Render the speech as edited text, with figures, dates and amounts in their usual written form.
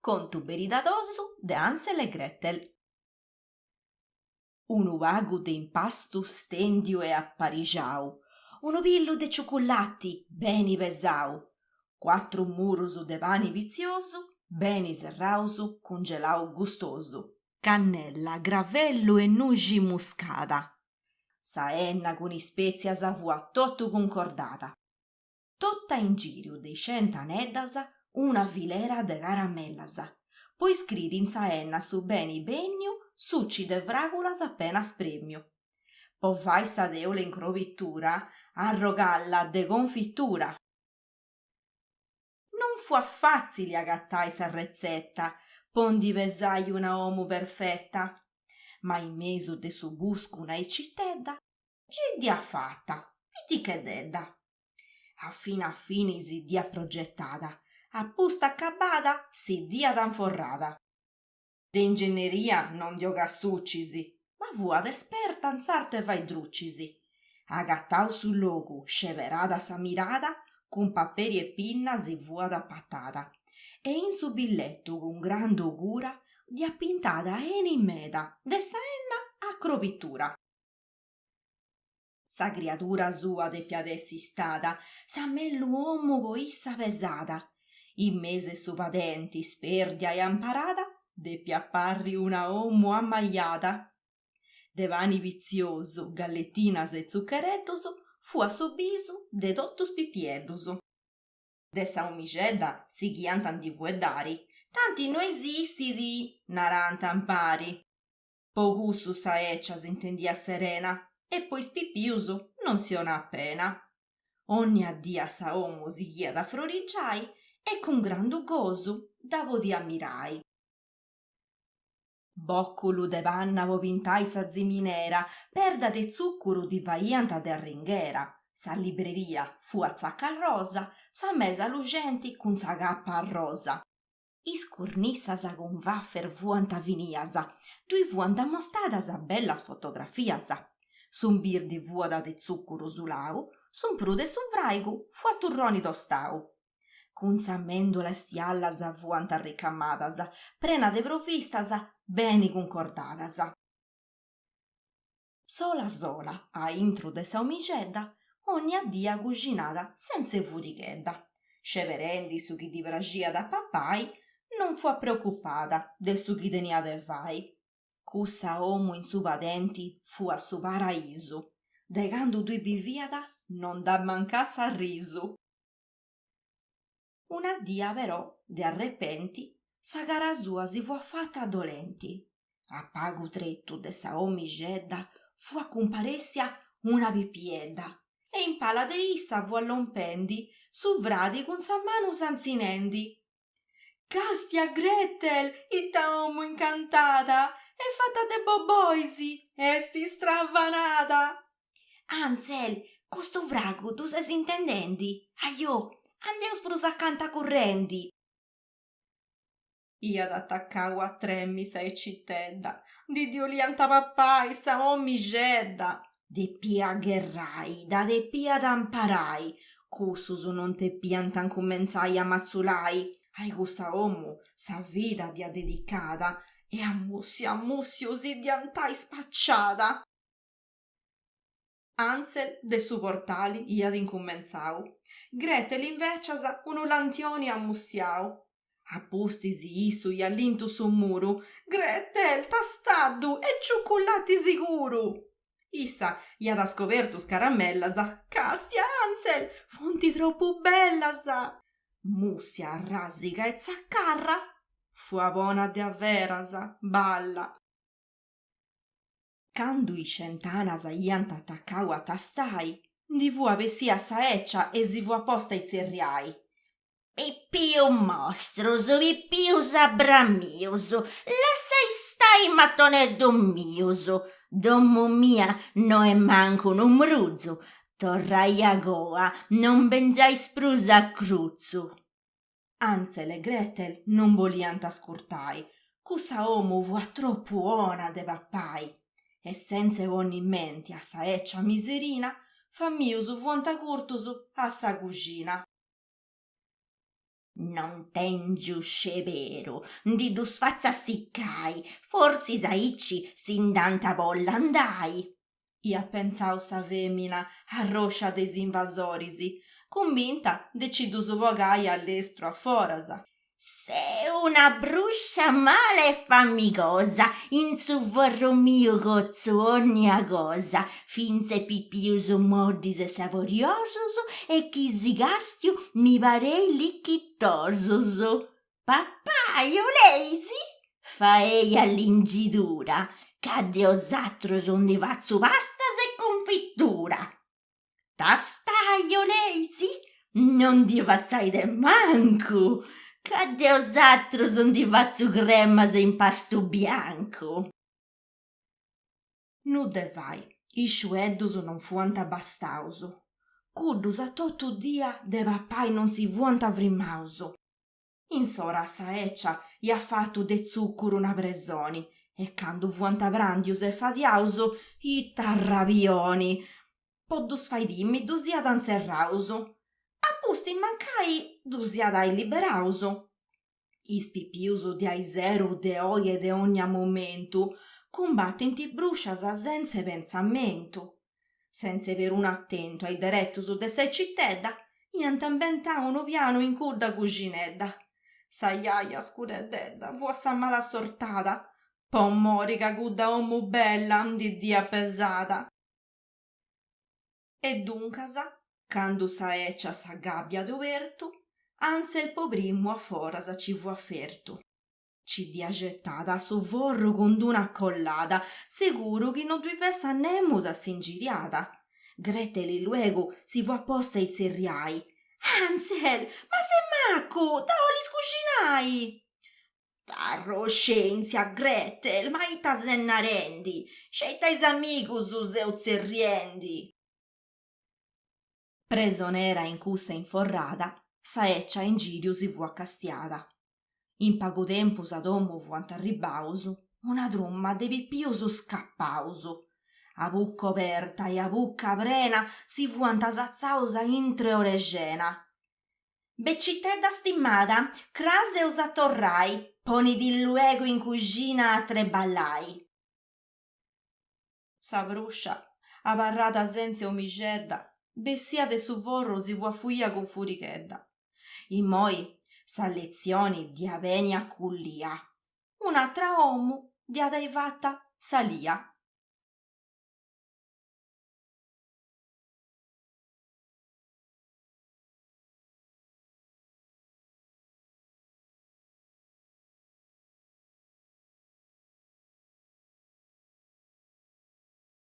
Contu beridadosu de Hansel e Gretel. Unu pagu de impastu stendiu e aparixau, unu pillu de ciucullati beni pesau, cuatru murus de pani pitziosu beni serraus cun gelau gustosu. Cannella, gravellu e nuxi muscada. Sa 'enna cun ispetzias fuat totu cuncordada. Totu a ingìriu de is centaneddas una filera de caramellas, po iscriri in sa 'enna su beni bènniu suci de fràgulas apena sprèmiu. Po fai sa tèula in crobitura arrogalla de confitura. Non fuat fàtzili agatai sa retzeta po ndi pesai una 'omu perfeta, ma in mesu de su buscu una 'ecitedda Gei dd'iat fata, piticheddedda. A fini a fini si dd'iat progetada, a pustis acabada si dd'iat inforrada. De ingennieria non ndi 'ogat sucis, ma fuat esperta in s'arte 'e fai drucis. Agatau su logu, sceberada sa mirada, cun paperi e pinna si fuat apatada e in su billetu cun grandu cura dd'iat pintada 'eni meda de sa 'enna a crobitura. Sa criadura sua depiat essi istada sa mellu 'omu po issa pesada, in mesu 'e su padenti sperdia e amparada depiat parri una 'omu ammajada. De pani pitziosu, galletinas e tzuchereddus fuat su bisu de totu is pipieddus. De sa 'omixedda sighiant a ndi fueddari, tanti no esistit, narànt impari. Po cussu sa 'ecia s'intendiat serena e po is pipius non si 'onat pena. Onnia dia sa 'omu sighiat a frorigiai e cun grandu gosu dda podiat mirai. Bocculu de panna po pintai sa ziminera, perda de tzuccuru ddi faiant de arringhera, sa libreria fuat zaccarrosa, sa mesa luxenti cun sa cappa arrosa. Is curnissas cun wafer fuant finias, ddui fuant ammostadas bellas fotografias. S'imbirdi fuat de tzuccuru sulau, s'umpru de su fraigu fuat turroni tostau. Cun sa mendula is tiallas fuant arricamadas, prena de provistas beni cuncordadas. Sola sola, a intru de sa 'omixedda, ònnia dia cuxinàt sentz'e furighedda. Sceberendi su chi ddi praxiat a papai, non fuat preocupada de su chi teniat de fai. Cussa 'omu in su padenti fuat su paraisu, de candu ddui biviat non dd'ammancàt s'arrisu. Una dia però, de arrepenti, sa cara sua si fuat fata dolenti. A pagu tretu de sa 'omixedda fuat cumparèssia una pipiedda e in pala de issa fuat lompendi su fradi cun sa manu santzinendi. Càstia Gretel, ita 'omu incantada! Est fata de bobois, est istravanada! Hansel, custu fragu ddu ses intendendi? Ajò, andeus prus acanta currendi! Iat atacau a tremi sa 'ecitedda, ndi ddi 'oliant papai sa 'omixedda! Depiat gherrai, dda depiat amparai, cussus non depiant incumentzai a matzulai, ai cussa 'omu sa vida dd'iat dedicada e a mùssiu a mùssiu si dd'iant ai spaciada. Hansel de su portali iat incumentzau, Gretel invecias unu lantioni at mussiau. A pustis issu iat lintu su muru, Gretel, tastaddu, est ciucullati siguru! Issa iat scobertu is caramellas, Castia Hansel, funt tropu bellas! Mussia, arrasiga e tzacarra, fuat bona diaveras, balla! Candu is centanas iant atacau a tastai, ndi fuat bessia sa 'ecia e si fuat posta a itzerriai. Pipius mostrus, pipius abramius, lassai stai is matoneddus mius, domu mia no est mancu unu mruzu, torrai agoa, non bengiais prus a crutzu. Hansel e Gretel non boliant ascurtai, cussa 'omu fuat tropu 'ona de papai e sentze ponni menti a sa 'ecia miserina, famius fuant curtus a sa cuxina. Non tèngiu sceberu, ndi ddus fatzu assicai, fortzis aici si nd'ant a bolli andai. Iat pentzau sa fèmina arròscia de is invasoris, cumbinta de ci ddus bogai a lestru a foras. Seu una bruscia mala e famigosa, in su forru miu cotzu ònnia cosa, fintz'e pipius moddis e saboriosus e chi si càstiu mi pareis lichitosus. Papai 'oleis? Faei a lingidura, ca de 'osatrus ndi fatzu pastas e cunfitura. Tastai 'oleis? Non ndi fatzais de mancu, ca de 'osatrus ndi fatzu cremas e impastu biancu. Nudda 'e fai, is sciueddus non fuant bastaus. Cuddus a totu dia de papai non si fuant frimaus. In s'ora sa 'eccia iat fatu de tzuccuru una presoni e candu fuant prandius e fadiaus, ita arrabioni! Po ddus fai timi ddus iat intzerraus. A pustis mancai ddus iat ai liberaus. Is pipius de aiseru de oi e de ogna momentu cumbatint bruscias sentze pentzamentu. Sentze perunu atentu a is deretus de sa 'ecitedda, iant imbentau unu pianu in cudda cuxinedda. Sa jaja scureddedda fuat sa malassortada, po mori ca cudda 'omu bella ndi dd'iat pesada. E duncas, candu sa 'ecia sa gabbia at obertu, Hansel po primu a foras ci fuat fertu. Ci dd'iat getada a su forru cun d'una acollada, seguru chi no ddui fessat nemus a s'ingiriada. Gretel luegu si fuat posta a itzerriai, Hansel, ma ses macu, dda 'olis cuxinai? T'arroscèntzia, Gretel, ma ita ses narendi? Sceti a is amigus seu tzerriendi! Presonera in cussa inforrada, sa 'eccia a ingìriu si fuat castiada. In pagu tempus a domu fuant arribbaus una truma de pipius scapaus. A bucca oberta e a bucca prena si fuant satzaus a intro 'e ora 'e cena. Becitedda stimada, cras eus a torrai, ponidì luegu in cuxina a treballai. Sa bruscia, abarrada sentze 'omixedda, bessia de su forru si fuat fuia cun Furighedda. Immoi sa letzioni dd'iat beni acullia, un'atra 'omu dd'iat ai fata sa Lia.